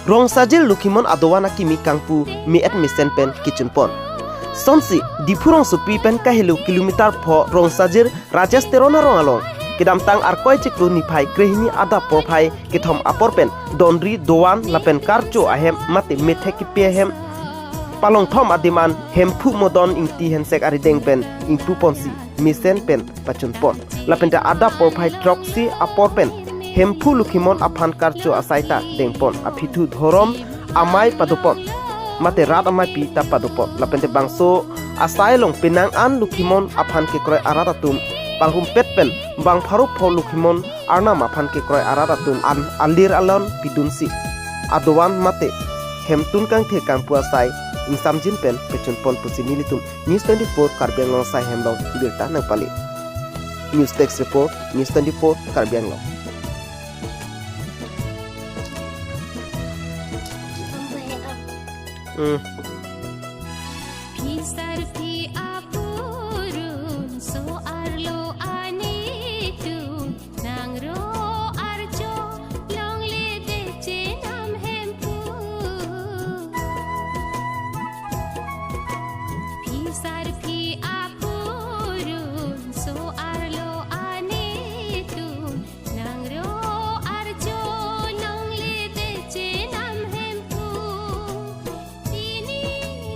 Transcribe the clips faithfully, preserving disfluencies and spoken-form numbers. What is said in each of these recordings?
Rongsajir Lokhimon adovan akimi kangpu me-et mesen pen kechunpon. Sonsi, Diphu rongsopi pen kahelo kilometer pho Rongsajir Rajesh Teron arong along kedamtang Arkoi chiklo niphai krehini adap porphai kethom apor pen donri dovan lapen karcho ahem mate methek kepi ahem palongthom adim an Hemphu Modon Ingti Hensek arideng pen ingpuponsi mesen pen pachunpon. Lapen ta adap porphai throksi apor pen Hemphu Lokhimon aphan karcho asai ta dengpon. Aphi thu dhorom amei padopon mate rat ameipi ta padopon. Lapen te bangso asai along penang an Lokhimon aphan kekroi arat atum pangrumpet pen bang pharo pho Lokhimon arnam aphan kekroi arat atum an alir alon pidunsi adovan mate hemtun kangthir kangpu asai ingsamjin pen pachunpon pusi nelitum News twenty-four Karbi Anglong asai hem along birta nangpale. News Desk Report, News twenty-four Karbi Anglong. Hmm. Phi sarpi apurun so-arlo anetum nangro arjo longle de chenam Hemphu. Phi sarpi apurun so-arlo anetum nangro arjo longle de chenam Hemphu. Pini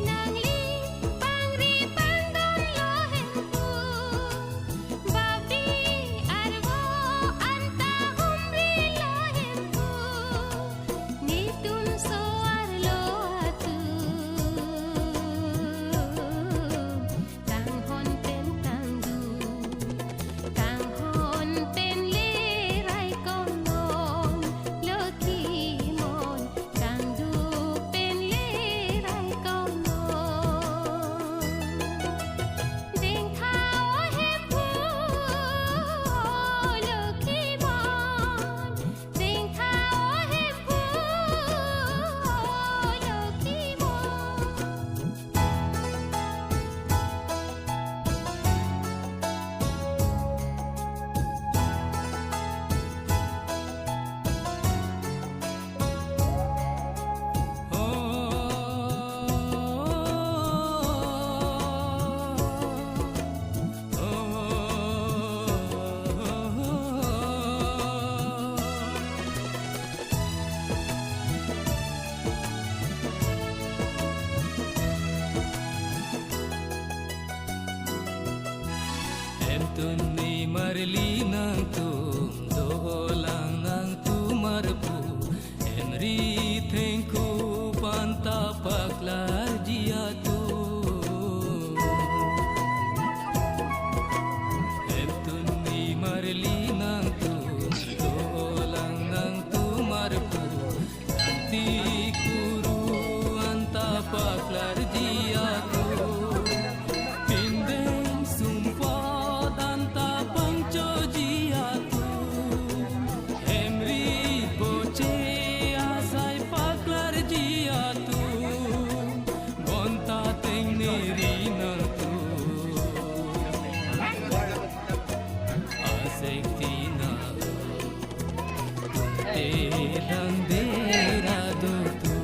nangli pangri pangdon lo Hemphu. Babi arvo anta humri lo Hemphu. Netum so-arlo atum kanghon pen kangduk, kanghon pen lerai konon, Lokhimon kangduk pen lerai konon. Dengtha o Hemphu, Lokhimon. Dengtha o Hemphu, Lokhimon. Hemtun nimarli nangtum dolang nangtum arpu, hemri thengku panta paklarji atum. Hemtun nimarli nangtum dolang nangtum arpu, anti kuru anta paklarji atum, pindeng sumpot anta pangchoji atum, hemri poche asai paklarji atum, bonta tengneri nangtum. Asek tina te lang dera do tu,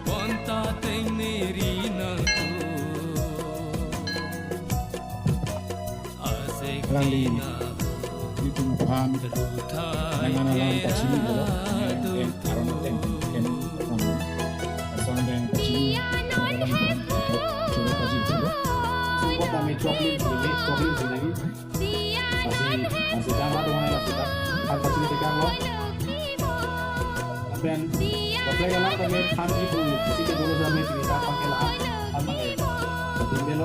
bonta tengneri nangtum. Asek Alangli tina itum aphan rutha nangan alam ite pachini dolo, do yang tu, aron ateng ken aron asang yang pachini, aron ateng ken coba pachini dolo. Support kami chocolate dulu, chocolate dulu. Asi, asi dama dong hai, asi dama. Kan pachini tekang lo. Lapen, lapen kalau kami thank you dulu. Sike dulu kami cerita pakai lah. Apa ya? Lapen belo